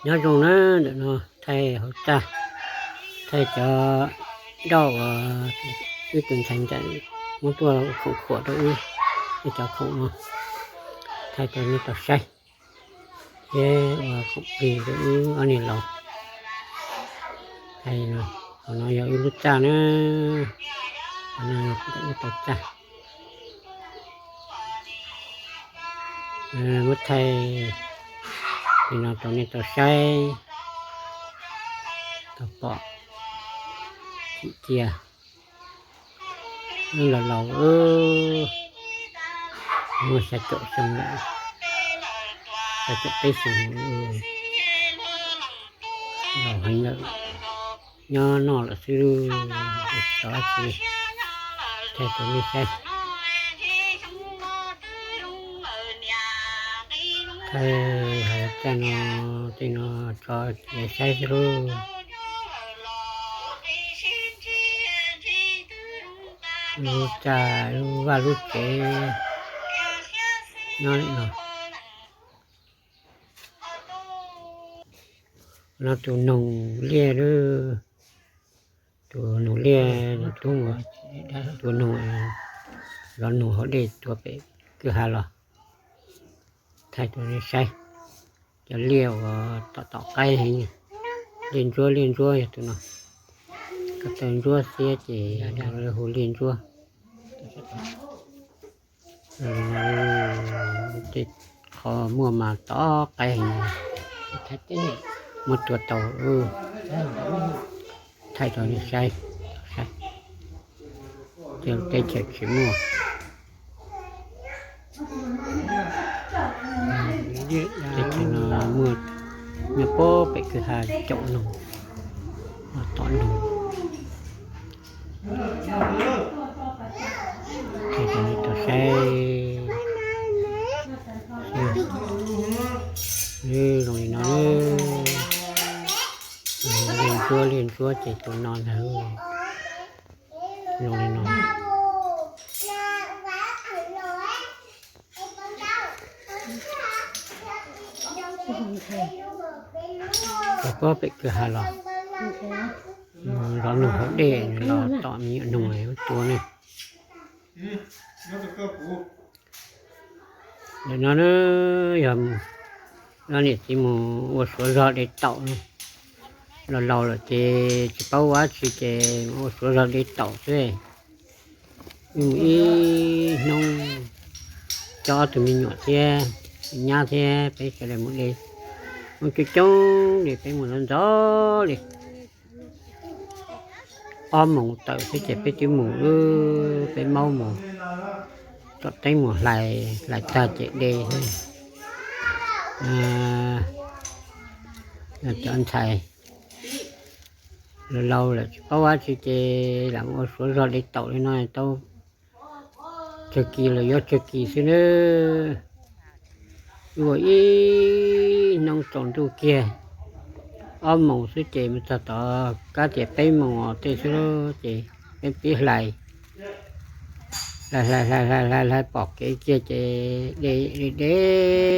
Nyob zoo na, ntawm no thaij hauv txaj, thaij cov dauj uas wb tus ntxhais ntxawm muab tuaj ua khoom khuam rau wb, wb cov khoom no, thaij rau nej tau saib, thiab ua khoom plig rau wb ob niag laus. Thaij, qhov no yog wb lub txaj na, qhov no yog wb tau txaj. Muab thaij li no rau nej tau saib, tau pom, chim cia. Wb los laus, muaj xya caum xyoo lawm, xya caum peb xyoo, laus heev lawm, nyob noj lawm xwb, tsis tau dab tsi. Thaij rau nej saib, thaij hauv txaj no, tej no tso cia saib xwb lauj. Lub txaj, lub vaj lub tsev nyob li no. No tus noog liaj, tus noog liaj, tus noog, zov noog haus dej tuav pem kwj ha los. Thaij rau nej saib, cov liaj uas tom tom qaib heev, liaj ntsuab, liaj ntsuab yog tus no. Ko taw ntsuab xiab ces hu liaj ntsuab. Tej qhov muaj mas tom qaib heev, muab tua tau. Thaij rau nej saib, saib, tej teb chaws tsis muaj. Teb chaws no muaj, nyob puag pem kwj ha caum noog, tom noog. Thaij rau nej tau saib, zoo li no, liaj ntsuab, liaj ntsuab ces tus no ntag, zoo li no. Puag pem kwj ha los, zov noog haus dej los tom me nyuam noog tua ne. Ntawm no na, yog niam txiv mus ua suav zog de taum, los laus lawm ces tsis paub ua dab tsi ces mus ua suav zog de taum xwb. Wb mus ib hnub, coj ob tug me nyuam thiab, nyab thiab peb sawv daws mus de, mus coob coob li, peb mus ntxov ntxov li. Ob moos tawm xwb ces peb twb mus, peb maub mus, tsom teeb mus hlais, hlais tag ces de xwb. Cov ntxhais laus laus lawm tsis paub ua dab tsi ces lam mus ua suav zog de taum li no tau, tsawg kis los yuav tsawg kis xwb nawb. Wb ua ib hnub tsaus ntuj kiag, ob moos xwb ces mus txog tod kab tias peb moos os tej xwb ces peb pib hlais, hlais hlais hlais hlais hlais pom kev kiag ces de de de